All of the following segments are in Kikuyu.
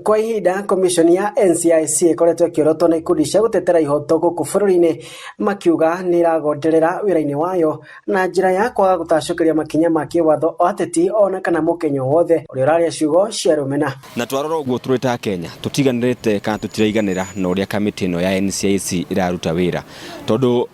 Kwa ihinda commission ya NCIC ĩkoretwo ĩkĩorotwo na ikundi cia gũtetera ihoto gũkũ bũrũri-inĩ, makiuga nĩ ĩragonderera wĩra-inĩ wayo na njĩra ya kwaga gũtacũkĩria makinya ma kĩwatho o ateti ona kana mũkenya o wothe ũrĩa ũraria ciugo cia rũmena. Na twarora ũguo, tũrĩ ta Kenya tũtiganĩrĩte kana tũtiraiganĩra na ũrĩa kamĩtĩ ĩno ya NCIC ĩraruta wĩra, tondũ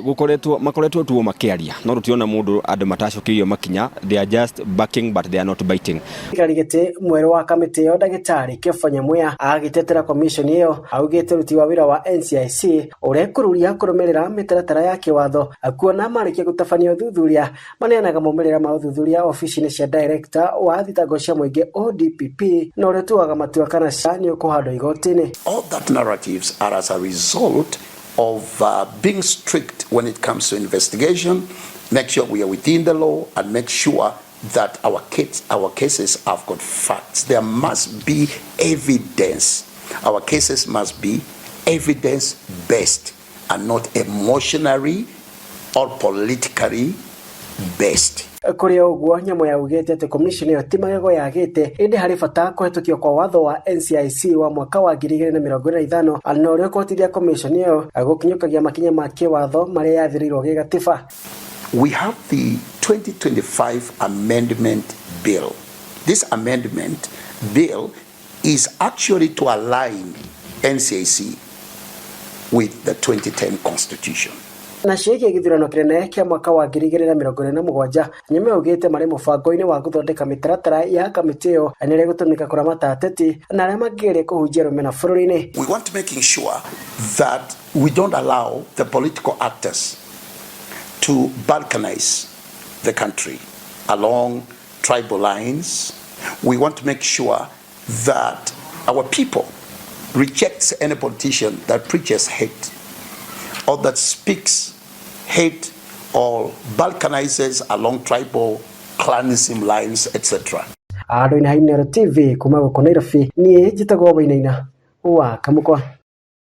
gũkoretwo makoretwo tu makĩaria no tũtirona mũndũ andũ matacũkĩirio makinya. They are just barking, but they are not biting. Mũikarĩri gĩtĩ mwerũ wa kamĩtĩ ĩyo, ndagĩtarĩ Kepha Nyamweya, agĩtetera commission ĩyo augĩte ũruti wa wĩra wa NCIC ũrekũrũria kũrũmĩrĩra mĩtaratara ya kĩwatho, kuona marĩkia gũtabania ũthuthuria maneanaga maumĩrĩra ma ũthuthuria obici-inĩ cia director wa thitango cia mũingĩ ODPP, na ũrĩa ũtuaga matua kana cia nĩ ũkũhandwo igoti-inĩ. All that narratives are as a result of being strict when it comes to investigation, make sure we are within the law and make sure that our cases have got facts. There must be evidence. Our cases must be evidence based and not emotionally or politically based. Kũrĩ o ũguo, Nyamweya augĩte atĩ commission ĩyo ti magego yagĩte, ĩndĩ harĩ bata kũhetũkio kwa watho wa NCIC wa mwaka wa 2025 na ũrĩa ũkũhotithia commission ĩyo gũkinyũkagia makinya ma kĩwatho marĩa yathĩrĩirwo gĩgatiba. We have the 2025 Amendment Bill. This amendment bill is actually to align NCIC with the 2010 Constitution. Na ciĩgiĩ gĩthurano kĩnene kĩa mwaka wa 2027, Nyamweya augĩte marĩ mũbango-inĩ wa gũthondeka mĩtaratara ya kamĩtĩ ĩyo nĩrĩa ĩgũtũmĩka kũramata ateti na arĩa mangĩgeria kũhunjia rũmena bũrũri-inĩ. We want to making sure that we don't allow the political actors to balkanize the country along tribal lines. We want to make sure that our people rejects any politician that preaches hate or that speaks hate or balkanizes along tribal clanism lines, etc. Andũ-inĩ ha Inooro TV kuma gũkũ Nairobi, niĩ njĩtagwo Wainaina wa Kamũkwa.